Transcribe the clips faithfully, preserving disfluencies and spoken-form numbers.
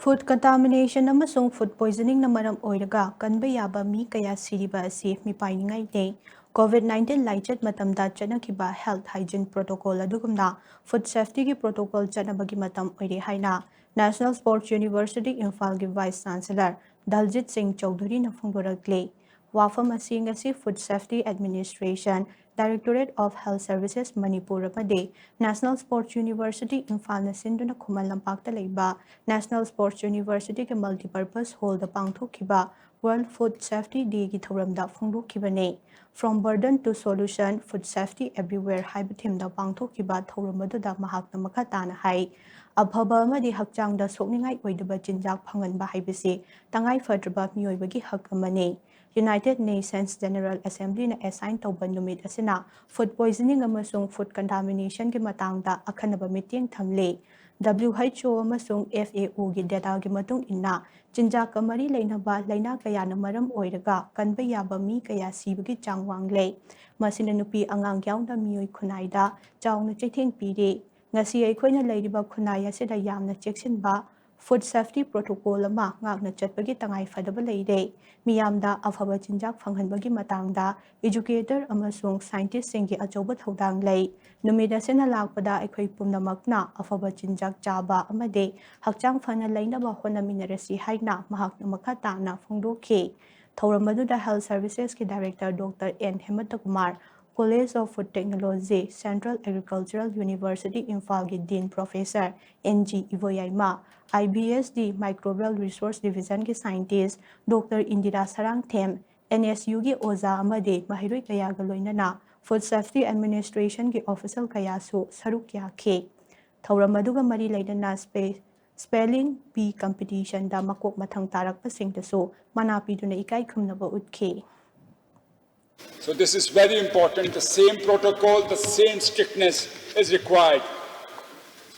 Food contamination ꯑꯃꯁꯨꯡ food poisoningꯅ ꯃꯔꯝ ꯑꯣꯏꯔꯒ ꯀꯟꯕ ꯌꯥꯕ ꯃꯤ ꯀꯌꯥ ꯁꯤꯔꯤꯕ ꯑꯁꯤ ꯃꯤꯄꯥꯏꯅꯤꯡꯉꯥꯏꯅꯤ꯫ COVID nineteen ꯂꯥꯏꯆꯠ ꯃꯇꯝꯗ ꯆꯠꯅꯈꯤꯕ health hygiene protocol ꯑꯗꯨꯒꯨꯝꯅ food safetyꯒꯤ protocol ꯆꯠꯅꯕꯒꯤ ꯃꯇꯝ ꯑꯣꯏꯔꯦ ꯍꯥꯏꯅ National Sports University ꯏꯝꯐꯥꯜꯒꯤ Vice Chancellor ꯗꯜꯖꯤꯠ ꯁꯤꯡ ꯆꯧꯙꯨꯔꯤꯅ ꯐꯣꯡꯗꯣꯔꯛꯂꯤ꯫ ꯋꯥꯐꯝ ꯑꯁꯤ ꯉꯁꯤ Food Safety Administration, Directorate of Health Services Manipur ꯑꯃꯗꯤ National Sports University ꯏꯝꯐꯥꯜꯅ ꯁꯤꯟꯗꯨꯅ ꯈꯨꯃꯟ ꯂꯝꯄꯥꯛꯇ ꯂꯩꯕ National Sports Universityꯒꯤ multipurpose hallꯗ ꯄꯥꯡꯊꯣꯛꯈꯤꯕ World Food Safety Dayꯒꯤ ꯊꯧꯔꯝꯗ ꯐꯣꯡꯗꯣꯛꯈꯤꯕꯅꯤ꯫ From Burden to Solution, Food Safety Everywhere ꯍꯥꯏꯕ themeꯗ ꯄꯥꯡꯊꯣꯛꯈꯤꯕ ꯊꯧꯔꯝ ꯑꯗꯨꯗ ꯃꯍꯥꯛꯅ ꯃꯈꯥ ꯇꯥꯅ ꯍꯥꯏ, ꯑꯐꯕ ꯑꯃꯗꯤ ꯍꯛꯆꯥꯡꯗ ꯁꯣꯛꯅꯤꯡꯉꯥꯏ ꯑꯣꯏꯗꯕ ꯆꯤꯟꯖꯥꯛ ꯐꯪꯍꯟꯕ ꯍꯥꯏꯕꯁꯤ ꯇꯉꯥꯏ ꯐꯗ꯭ꯔꯕ ꯃꯤꯑꯣꯏꯕꯒꯤ ꯍꯛ ꯑꯃꯅꯤ꯫ United Nations General Assemblyꯅ assign ꯇꯧꯕ ꯅꯨꯃꯤꯠ ꯑꯁꯤꯅ food poisoning ꯑꯃꯁꯨꯡ food contaminationꯒꯤ ꯃꯇꯥꯡꯗ ꯑꯈꯟꯅꯕ ꯃꯤꯠꯌꯦꯡ ꯊꯝꯂꯤ꯫ WHO ꯑꯃꯁꯨꯡ FAOꯒꯤ dataꯒꯤ ꯃꯇꯨꯡ ꯏꯟꯅ, ꯆꯤꯟꯖꯥꯛꯀ ꯃꯔꯤ ꯂꯩꯅꯕ ꯂꯥꯏꯅꯥ ꯀꯌꯥꯅ ꯃꯔꯝ ꯑꯣꯏꯔꯒ ꯀꯟꯕ ꯌꯥꯕ ꯃꯤ ꯀꯌꯥ ꯁꯤꯕꯒꯤ ꯆꯥꯡ ꯋꯥꯡꯂꯦ꯫ ꯃꯁꯤꯅ ꯅꯨꯄꯤ ꯑꯉꯥꯡ ꯌꯥꯎꯅ ꯃꯤꯑꯣꯏ ꯈꯨꯟꯅꯥꯏꯗ ꯆꯥꯎꯅ ꯆꯩꯊꯦꯡ ꯄꯤꯔꯤ꯫ ꯉꯁꯤ ꯑꯩꯈꯣꯏꯅ ꯂꯩꯔꯤꯕ ꯈꯨꯟꯅꯥꯏ ꯑꯁꯤꯗ ꯌꯥꯝꯅ ꯆꯦꯛꯁꯤꯟꯕ food safety protocol ꯑꯃ ꯉꯥꯛꯅ ꯆꯠꯄꯒꯤ ꯇꯉꯥꯏ ꯐꯗꯕ ꯂꯩꯔꯦ꯫ ꯃꯤꯌꯥꯝꯗ ꯑꯐꯕ ꯆꯤꯟꯖꯥꯛ ꯐꯪꯍꯟꯕꯒꯤ ꯃꯇꯥꯡꯗ educator ꯑꯃꯁꯨꯡ scientistꯁꯤꯡꯒꯤ ꯑꯆꯧꯕ ꯊꯧꯗꯥꯡ ꯂꯩ꯫ ꯅꯨꯃꯤꯠ ꯑꯁꯤꯅ ꯂꯥꯛꯄꯗ ꯑꯩꯈꯣꯏ ꯄꯨꯝꯅꯃꯛꯅ ꯑꯐꯕ ꯆꯤꯟꯖꯥꯛ ꯆꯥꯕ ꯑꯃꯗꯤ ꯍꯛꯆꯥꯡ ꯐꯅ ꯂꯩꯅꯕ ꯍꯣꯠꯅꯃꯤꯟꯅꯔꯁꯤ ꯍꯥꯏꯅ ꯃꯍꯥꯛꯅ ꯃꯈꯥ ꯇꯥꯅ ꯐꯣꯡꯗꯣꯛꯈꯤ꯫ ꯊꯧꯔꯝ ꯑꯗꯨꯗ Health Servicesꯀꯤ Director Doctor N ꯍꯦꯃꯟꯇꯀꯨꯃꯥꯔ, College of Food Technology, Central Agricultural University ꯏꯝꯐꯥꯜꯒꯤ Dean Professor N G ꯏꯕꯣꯌꯥꯏꯃ, IBSD Microbial Resource Divisionꯒꯤ scientist Doctor Indira Sarangthem, NSUꯒꯤ ꯑꯣꯖꯥ ꯑꯃꯗꯤ ꯃꯍꯩꯔꯣꯏ ꯀꯌꯥꯒ ꯂꯣꯏꯅꯅ Food Safety Administrationꯒꯤ official ꯀꯌꯥꯁꯨ ꯁꯔꯨꯛ ꯌꯥꯈꯤ꯫ ꯊꯧꯔꯝ ꯑꯗꯨꯒ ꯃꯔꯤ ꯂꯩꯅꯅ spe-, spelling bee competitionꯗ ꯃꯀꯣꯛ ꯃꯊꯪ ꯇꯥꯔꯛꯄꯁꯤꯡꯗꯁꯨ ꯃꯅꯥ ꯄꯤꯗꯨꯅ ꯏꯀꯥꯏ ꯈꯨꯝꯅꯕ ꯎꯠꯈꯤ꯫ So this is very important. The same protocol, the same strictness is required.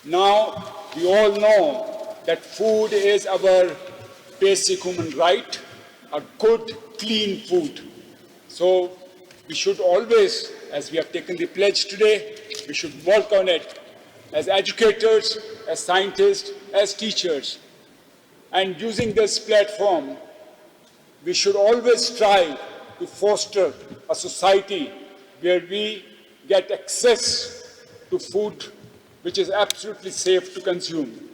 Now, we all know that food is our basic human right, a good, clean food. So we should always, as we have taken the pledge today, we should work on it as educators, as scientists, as teachers. And using this platform, we should always strive to foster a society where we get access to food which is absolutely safe to consume.